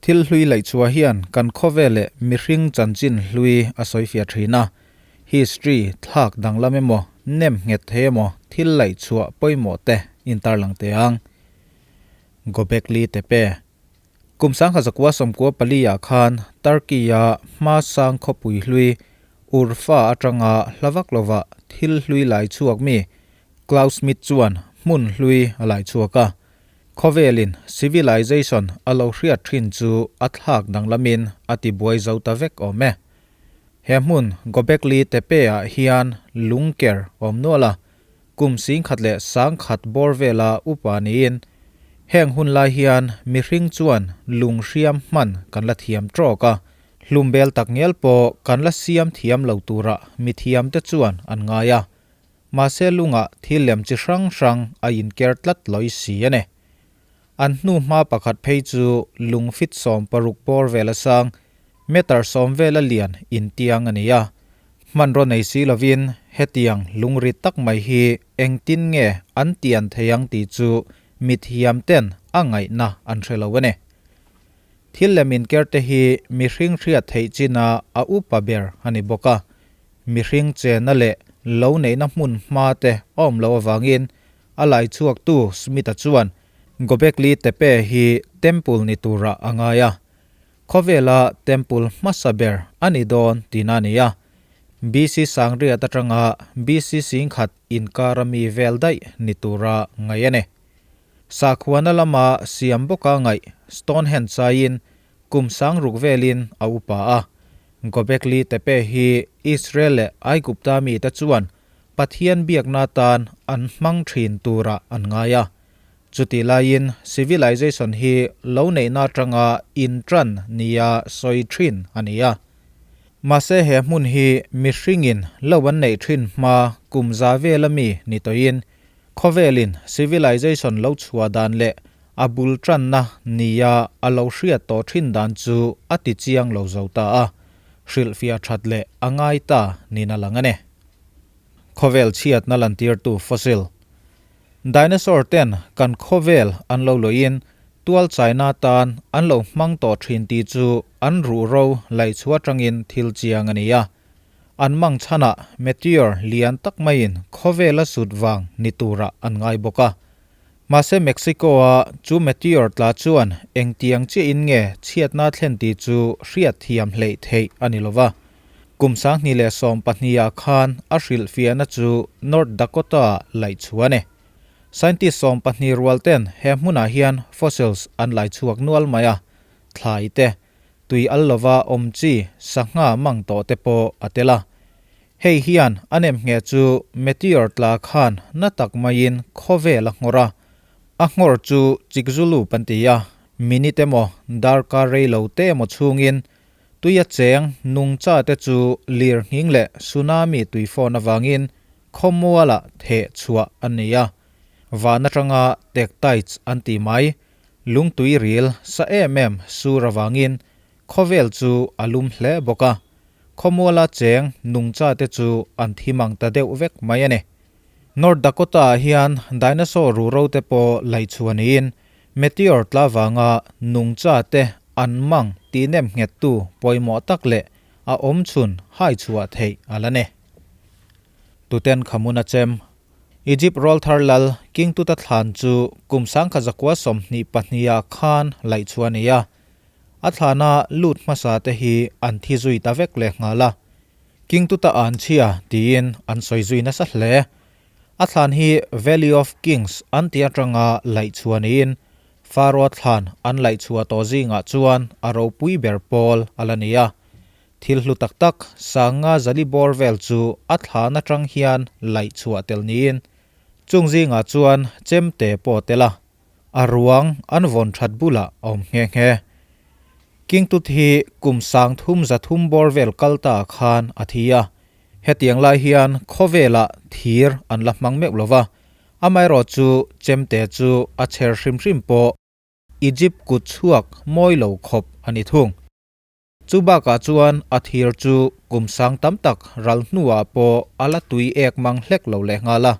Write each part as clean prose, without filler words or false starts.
Thil hlui laihchhuah hian kan khawvel leh mihring chanchin hlui a sawifiah thin a. History thlak danglam emaw, nem nghet thei emaw thil laihchhuah pawimawh te intarlang teh ang. Gobekli Tepe. Kum 1994 ah khan Turkey-a hma sang khawpui hlui Urfa atanga hla vak lova thil hlui laichhuak mi Klaus Schmidt chuan hmun hlui a laichhuak a. Khawvelin civilization a lo hriat thin chu a thlak danglamin a ti buai zo ta vek awm e. He hmun Gobekli Tepe-ah hian lungker awm nual a, kum 1100 bawr vela upa niin heng hun lai hian mihring chuan lung hriam hman kan la thiam tawk a, hlumbel tak ngial pawh kan la siam thiam lo tura mithiamte chuan an ngai a. Mahse lungah thil lem chi hrang hrang a inker tlat lawi si a ni. An hnu hma pakhat phei chu lung fit 16 bawr vel a sang, meter 10 vela lian intiang a ni a. Hmanraw nei si lovin hetiang lung rit tak mai hi engtin nge an tian thei ang tih chu mithiam ten a ngaihna an hre lo a ni. Thil lem inker te hi mihring hriat theih china a upa ber a ni bawk a. Mihring chena leh lo neihna hmun hma te a awm loh avangin a laichhuaktu Smith-a chuan Gobekli Tepe hi temple ni turah a ngai a. Khawvela temple hmasa ber a ni dawn tihna a ni a. BC 1000 atanga BC 10,000 inkar ami vel daih ni tura ngaih a ni. Sakhuana lama siam bawka ngaih Stonehenge aiin kum 6000 velin a upa a. Gobekli Tepe hi Israel leh Aigupta mite chuan Pathian biakna tan an hmang thin tura an ngai a. Chutih laiin civilization hi lo neihna atanga intran nia sawi thin a ni a. Mahse he hmun hi mihringin lo an neih thin hma kum za vela mi ni tawhin khawvelin civilization lo chhuah dan leh a bul tanna nia a lo hriat tawh thin dan chu a ti chiang lo zo ta a, hrilhfiah that leh a ngai ta nina lang a ni. Khawvel chhiatna lantirtu fossil. Dinosaur ten kan khawvel an lo loin tual China tan an lo hmang tawh thin ti chu an ruh ro laihchhuah atangin thil chiang a ni a. An mang chhanah meteor lian tak maiin khawvel a sut wang ni tura an ngai bawk a. Mahse Mexico-a chu meteor tla chuan engtiang chiahin nge chhiatna thlen ti chu hriat thiam hleih theih a ni lova. Kum 2012 ah khan a hrilhfiahna chu North Dakota laihchhuah a ni. Scientist 12 rual ten he hmunah hian fossils an laichhuak nual mai a, thlai te, tui al lova awm chi sangha mang tawh te pawh a tel a. Hei hian a nem nge chu meteor tla khan na tak maiin khawvel a nghawr a. A nghawr chu Chicxulub pan ti a, minute emaw darkar rei lo te emaw chhungin tuia cheng nung cha te chu lir nghing leh tsunami tuifawn awangin khawmuala theh chhuah an ni a. Van atanga tektites an ti mai, lungtui ril sa em em sur awangin khawvel chu a lum hle bawk a. Khawmuala cheng nung cha te chu an thimang ta deuh vek mai a ni. North Dakota ah hian dinosaur ru ro te pawh laihchhuah niin meteor tla wanga nung cha te an mang ti nem nghet tu pawimawh tak leh a awm chhun hai chhuah theih a la ni. Tutankhamun a chem. Egypt roll thar lal King Tuta thlan chu kum 1922 ah khan laihchhuah a ni a. A thlana lut hmasa te hi an thi zui ta vek leh nghal a. King Tuta an chhia tiin an sawi zui nasa hle. A thlan hi Valley of Kings an ti atanga laihchhuah niin Pharaoh thlan an laihchhuah tawh zingah chuan a ropui ber pawl a la ni a. Thil hlu tak tak sanga zali bawr vel chu a thlan atang hian laihchhuah tel niin chung zingah chuan chemte pawh tel a. A ruang an vawn that bulah a awm nghe nghe. King Tut hi kum 330 bawr vel kal ta khan a thi a. Hetiang lai hian khawvelah thir an la hmang meuh lova. Amaherawh chu chemte chu a chher hrim hrim pawh Egypt kut chhuak mawi lo khawp a ni thung. Chu bakah chuan a thir chu kum sang tam tak ral hnuah pawh a la tui ek mang hlek lo leh nghal a.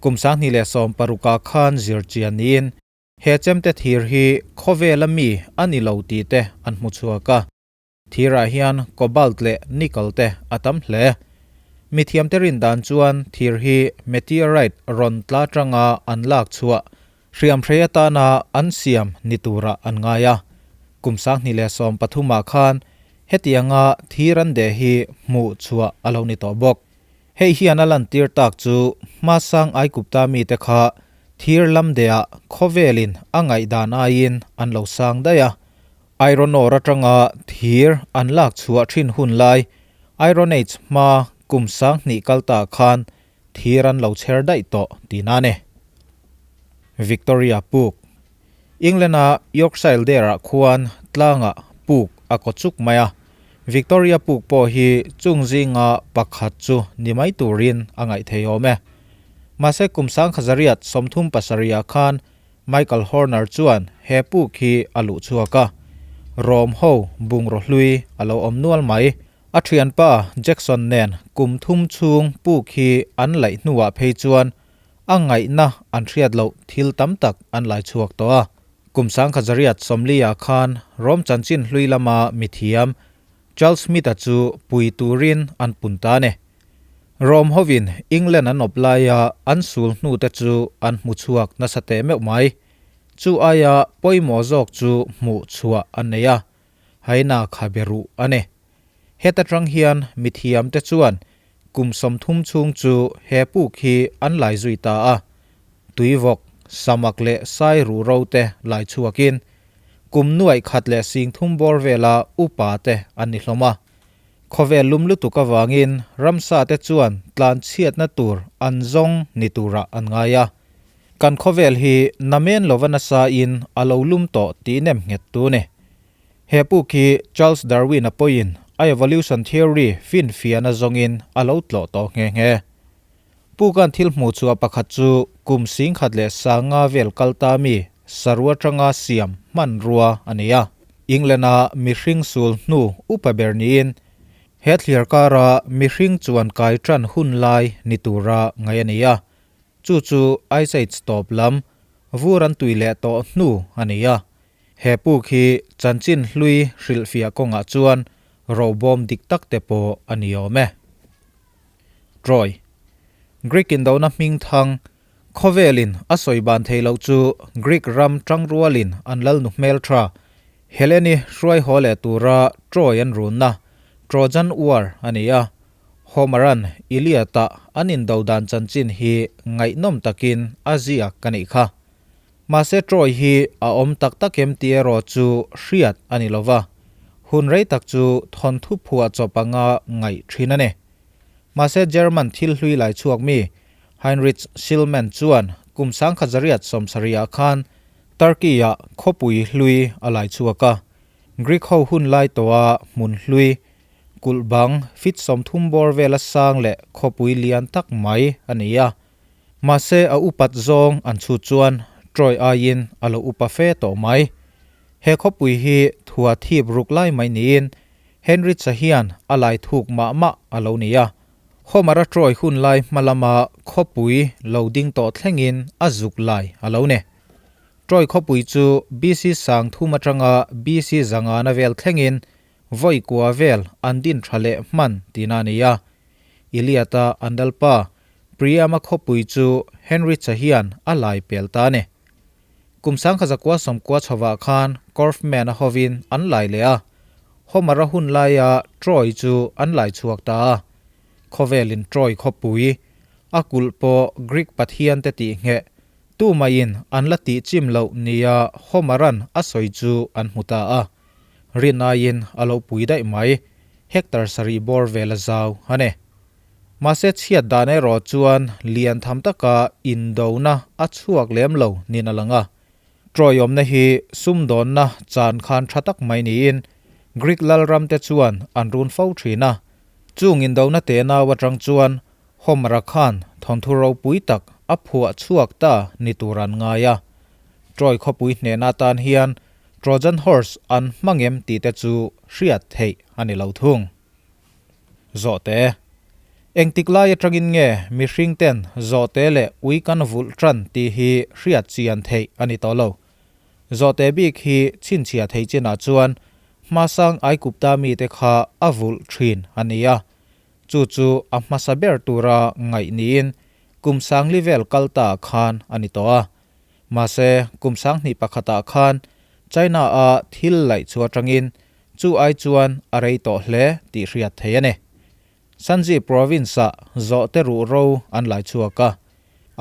Kum 2016 ah khan zir chian niin. He chemte thir hi khawvela mi a ni lo tih te an hmu chhuak a. Thirah hian cobalt leh nickel te a tam hle. Mithiamte rin dan chuan thir hi meteorite rawn tla tanga an lak chhuah hriamhrei atana an siam ni turah an ngai a. Kum 2013 ah khan hetianga thir an deh hi hmuh chhuah a lo ni tawh bawk. Hei hian a lantir tak chu hmasang Aigupta mite kha thir lam dehah khawvelin a ngaihdan aiin an lo sang daih a. Iron ore atanga thir an lak chhuah thin hun lai, Iron Age hma kum 2000 kal ta khan thir an lo chher daih tawh tihna a ni. Victoria Puk England-a Yorkshire Dale-ah khuan tlangah puk a kaw chuk mai a, Victoria puk pawh hi chung zinga pakhat chu ni mai turin a ngaih thei awm e. Mahse kum 1937-ah khan Michael Horner chuan he puk hi a luh chhuak a, Rom ho bungraw hlui a lo awm nual mai. A thianpa Jackson nen kum thum chhung puk hi an laih hnuah phei chuan A ngaihna an hriat loh thil tam tak an lai chhuak tawh a. Kum 1940-ah khan Rom chanchin hlui lama mithiam Charles Smith-a chu pui turin an pun ta a ni. Rom hovin England an awp laia an sul hnute chu an hmu chhuak nasa teh meuh mai. Chu aia pawimawh zawk chu hmuh chhuah an nei a, Haina kha be ruh a ni. Heta tang hian mithiamte chuan Kum 30 chhung chu he puk hi an lai zui ta a, tuivawk, samak leh sai ruh ro te lai chhuakin kum 1030 bawr vela upa te an ni hlawm a. Khawvel lum lutuk avangin ramsa te chuan tlan chhiatna tur an zawng ni turah an ngai a. Kan khawvel hi namen lova nasa in a lo lum tawh tih nem nghet tu ni. He puk hi Charles Darwin-a pawhin a evolution theory finfiahna zawngin a lo tlawh tawh nghe nghe. Puka'n thil hmuh chhuah pakhat chu kum 10,005 vel kal ta mi sarua atanga siam hmanrua a ni a. England-a mihring sul hnu upa ber niin he thliar kara mihring chuan kai tan hun lai ni tura ngaih a ni a. Chu chu Ice Age tawp lam vur an tui leh tawh hnu a ni a. He puk hi chanchin hlui hrilhfiah kawngah chuan robawm dik tak te pawh a ni awm e. Troy. Greek indona hming thang, khawvelin a sawi ban thei loh chu Greek ram tangrualin an lalnu hmeltha Helene-i hruai haw leh tura Troy an runna, Trojan War a ni a. Homer-a'n Iliad-ah an indo dan chanchin hi ngaihnawm takin a ziak a nih kha. Mahse Troy hi a awm tak tak em tih erawh chu hriat a ni lova, hun rei tak chu thawnthu phuah chawp anga ngaih thin a ni. Mahse German thil hlui lai chhuak mi Heinrich Schliemann chuan kum 1870-ah khan Turkey-ah khawpui hlui a lai chhuak a, Greek ho hun lai tawha hmun hlui, kulh bang fit 30 bawr vela sang leh khawpui lian tak mai a ni a. Mahse a upat zawng an chhut chuan Troy aiin a lo upa fe tawh mai. He khawpui hi thua thip ruk lai mai niin Henry-cha hian a lai thuk mah mah a lo ni a. Homer-a Troy hun lai hma lama khawpui lo ding tawh thlengin a zuk lai a lo ni. Troy khawpui chu BC 3000 atanga BC 500 na vel thlengin vawi kua vel an din tha leh hman tihna a ni a. Iliad-a an lalpa Priam-a khawpui chu Henry-cha hian a lai pel ta a ni. Kum 1990 chhovah khan Korfman-a hovin an lai leh a, Homer-a hun laia Troy chu an lai chhuak ta a. Khawvelin Troy khawpui, a kulh pawh Greek pathiante tih ngheh, tumaiin an la tih chim loh nia Homer-a'n a sawi chu an hmu ta a. Rin aiin a lo pui daih mai, hectare sarih bawr vel a zau a ni. Mahse chhiat dan erawh chuan lian tham taka indona a chhuak lem lo niin a lang a. Troy awmna hi sumdawnna chan khan tha tak mai niin Greek lalram te chuan an run fo thin a. Chung indona tenau atang chuan Homer-a khan thawnthu ropui tak a phuah chhuak ta ni tur an ngai a. Troy khawpui hnehna atan hian Trojan horse an hmang em tih te chu hriat theih a ni lo thung. Zawhte. Engtik lai atangin nge mihring ten zawhte leh ui kan vulh tan tih hi hriat chian theih a ni tawh lo. Zawhte bik hi chhinchhiah theih chinah chuan hmasang Aikupta mite kha a vulh thin a ni a. Chu chu a hmasa ber tura ngaih niin kum sangli vel kal ta khan a ni tawh a. Mahse, kum sanghnih pakhatah khan China-a thil laih chu atangin chu ai chuan a rei tawh hle tih hriat theih a ni. Shanxi Province-ah zawhte ruh ro an lai chhuak a.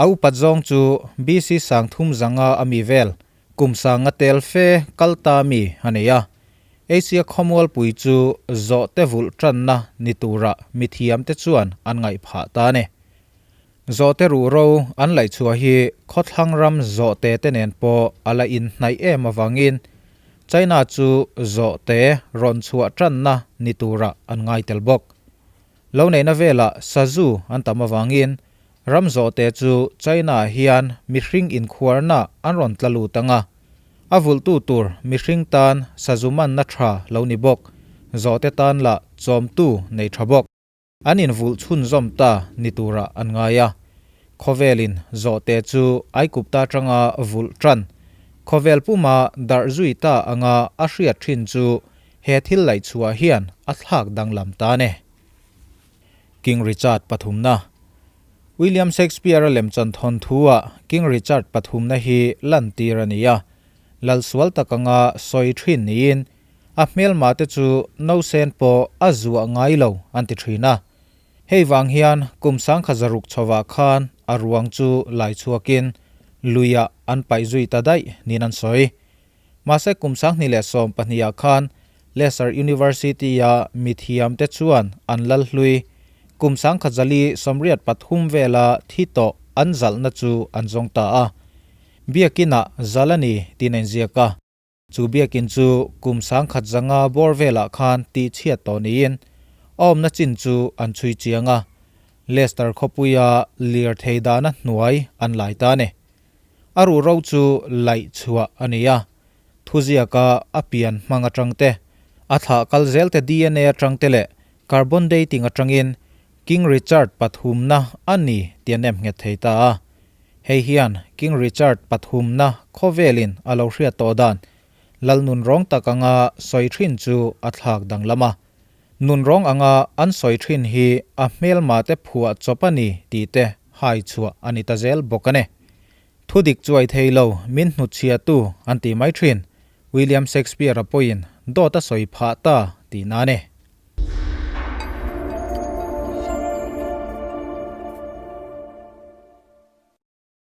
A upat zawng chu BC sangthum zanga a mi vel, kum sanga tel fe kal ta mi a nei a. Asia khawmualpui chu zawhte vulh tanna ni tura mithiamte chuan an ngaih phah ta a ni. Zawhte ruh ro an laih chhuah hi khawthlang ram zawhte te nen pawh a la inhnaih em avangin China chu zawhte rawn chhuah tanna ni turah an ngai tel bawk. Lo neihna velah sazu an tam avangin ram zawhte chu China hian mihring inkhuarna an rawn tla lut ang a, a vulhtu tur mihring tan sazu manna tha lo ni bawk, zawhte tan lah chawmtu nei tha bawk. An invulh chhunzawm ta ni turah an ngai a. Khawvelin zawhte chu Aikupta atanga vulh tan. Khawvel puma darh zui ta anga a hriat thin chu he thil laihchhuah hian a thlak danglam ta ne. King Richard pathumna William Shakespeare-a lemchan thawnthu-ah King Richard pathumna hi lantir a ni a. Lalsual tak anga sawi thin niin A hmelma te chu nausen pawh a zuah ngai lo an ti thin a. Hei vang hian kum sangkha zaruk chhovah khan a ruang chu lai chhuakin luiah an paih zui ta daih niin an sawi. Mahse kum sanghnih leh 12 ah khan Leicester University-a mithiam te chuan an lal hlui kum 1083 vela thi tawh an zalhna chu an zawng ta a. Biakinah zal a ni tiin a inziak a. Chu biakin chu kum 1100 bawr velah khan tihchhiat tawh niin a awmna chin chu an chhui chiang a, Leicester khawpuia lirthei dahna hnuai an lai ta a ni. A ruhro chu laih chhuah a ni a, thuziaka a pian hmang atang te, a thlah kal zel te DNA atang te leh carbon dating atangin King Richard pathumna a ni tih an emnghet thei ta a. Hei hian King Richard pathumna khawvelin a lo hriat tawh dan lal nunrawng tak anga sawi thin chu a thlak danglam a. Nunrawng anga an sawi thin hi a hmelma te phuah chawp a ni tih te hai chhuah a ni ta zel bawk a ni. Thudik chuai thei lo min hnutchhiatu an ti mai thin, William Shakespeare-a pawhin dawt a sawi phah ta tihna a ni.